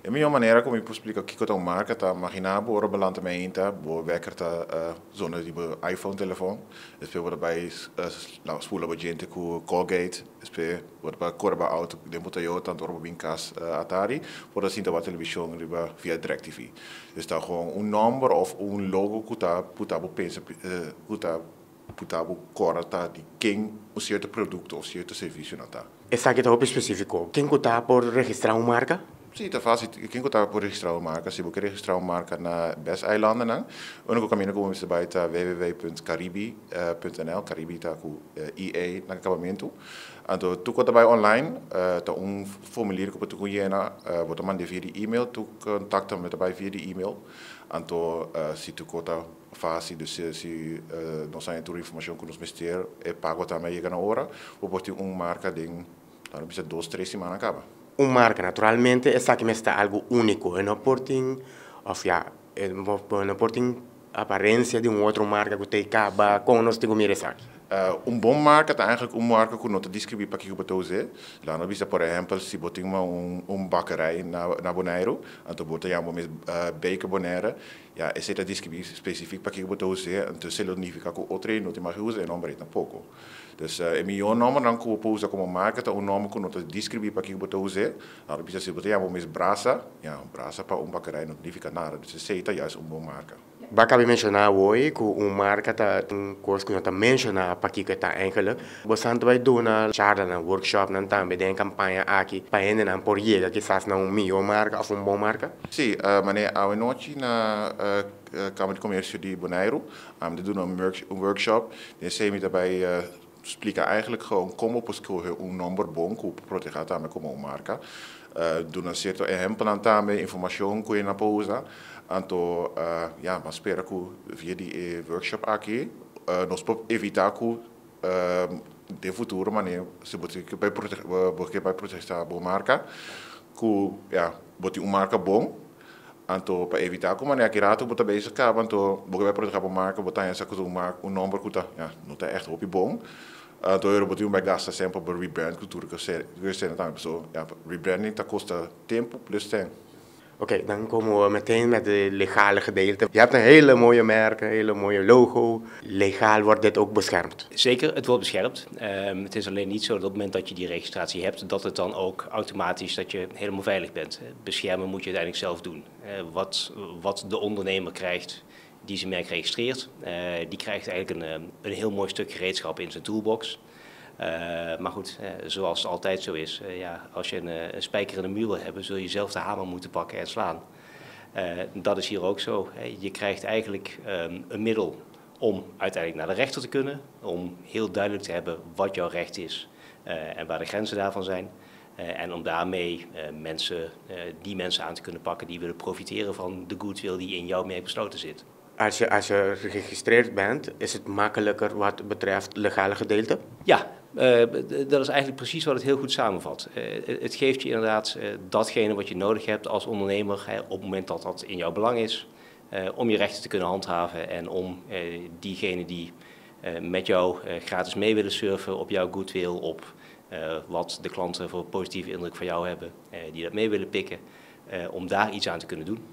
E mihó manera ku mi por splika kiko ta un marka ta imaginá bo ora bo lanta mainta, bo wekker ta zona di bo iPhone telefòn, despues bo ta bai spula bo djente ku Colgate, despues bo ta bai kore bo outo den bo Toyota, anto ora bo bin kas atari bo ta sinta wak televishon riba via DirecTV. Dus ta gewoon un nòmber òf un logo ku ta puta bo pensa ku ta puta bo kòrda ta di ken un sierto produkto òf sierto servisionan ta. Esaki ta hopi spesífiko. Ken ku ta por registrá un marka? Sí, ta fásil. Ken ku ta por registrá un marka? Si bo ke registrá un marka na BES-eilandennan, úniko kaminda ku bo mester bai ta www.caribi.nl, Caribi ta ku ie na akabamentu. Anto tur ku ta bai online ta un formulier ku bo tin ku yena, bo ta mand'é via di email, tur kontakto ta bai via di email. Anto si tur ku ta fásil, dus si nos haña tur informashon ku nos mester, e pago tambe a yega na ora, bo por tin un marka den, laga bisa, dos, tres siman a kaba. Un marka, naturalmente esaki mester ta algu úniko, e no por tin, òf ya, e no por tin aparensia di un otro marka ku ta e kaba, kon nos tin ku mira esaki? Un bon marka ta eigenlijk un marka ku no ta deskribí pakiko bo ta us'é. Laga nos bisa por ehèmpel si bo tin un bakerij na Boneiru, anto bo ta yama bo mes Baker Bonaire, Ya, esei ta deskribí spesifik pakiko bo ta us'é, anto esei lo nifiká ku otro hende no tin mag usa e nòmber ei tampoko. Dus e mihó nòmbernan ku bo por usa komo marka ta un nòmber ku no ta deskribí pakiko bo ta us'é. Nan ta bisa si bo ta yama bo mes Brasa, ya, Brasa pa un bakerij no ta nifiká nada, dus esei ta juist un bon marka. Bo a kaba di menshoná awor ku un marka ta un kos ku no ta menshoná pakiko e ta eigenlik. Bo san ta bai duna charlanan, workshopnan tambe den e kampaña aki pa hendenan por yega kisas na un mihó marka òf un bon marka? Sí, manera awenochi na Kamer di Komersio di Boneiru ami ta duna un workshop. Den esei mi ta bai splika eigenlijk gewoon kon bo por skohe un nòmber bon ku por protehá tambe komo un marka. Duna sierto ehèmpelnan tambe, informashon ku e nan por usa. Anto ya, mi a spera ku via di e workshop aki nos por evitá ku den futuro manera si bo tin ke bai bo ke bai protestá bo marka ku ya bo tin un marka bon anto pa evitá ku manera ki rato bo ta bezig kaba anto bo ke bai protehá bo marka bo ta haña sa ku ta un marka un nòmber ku ta ya no ta ègt hopi bon anto bo tin bai gasta sèn pa bo rebrand ku tur esei tambe pasobra ya rebranding ta kosta tempu plus sèn. Oké, dan komen we meteen met de legale gedeelte. Je hebt een hele mooie merk, een hele mooie logo. Legaal wordt dit ook beschermd? Zeker, het wordt beschermd. Het is alleen niet zo dat op het moment dat je die registratie hebt, dat het dan ook automatisch dat je helemaal veilig bent. Beschermen moet je uiteindelijk zelf doen. Wat de ondernemer krijgt die zijn merk registreert, die krijgt eigenlijk een heel mooi stuk gereedschap in zijn toolbox. Maar goed, zoals het altijd zo is, ja, als je een spijker in de muur wil hebben, zul je zelf de hamer moeten pakken en slaan. Dat is hier ook zo. Hè. Je krijgt eigenlijk een middel om uiteindelijk naar de rechter te kunnen, om heel duidelijk te hebben wat jouw recht is en waar de grenzen daarvan zijn. En om daarmee die mensen aan te kunnen pakken die willen profiteren van de goodwill die in jouw merk besloten zit. Als je geregistreerd bent, is het makkelijker wat betreft legale gedeelte? Ja, dat is eigenlijk precies wat het heel goed samenvat. Het geeft je inderdaad datgene wat je nodig hebt als ondernemer, hè, op het moment dat dat in jouw belang is, om je rechten te kunnen handhaven en om diegenen die met jou gratis mee willen surfen op jouw goodwill, op wat de klanten voor positieve indruk van jou hebben, die dat mee willen pikken, om daar iets aan te kunnen doen.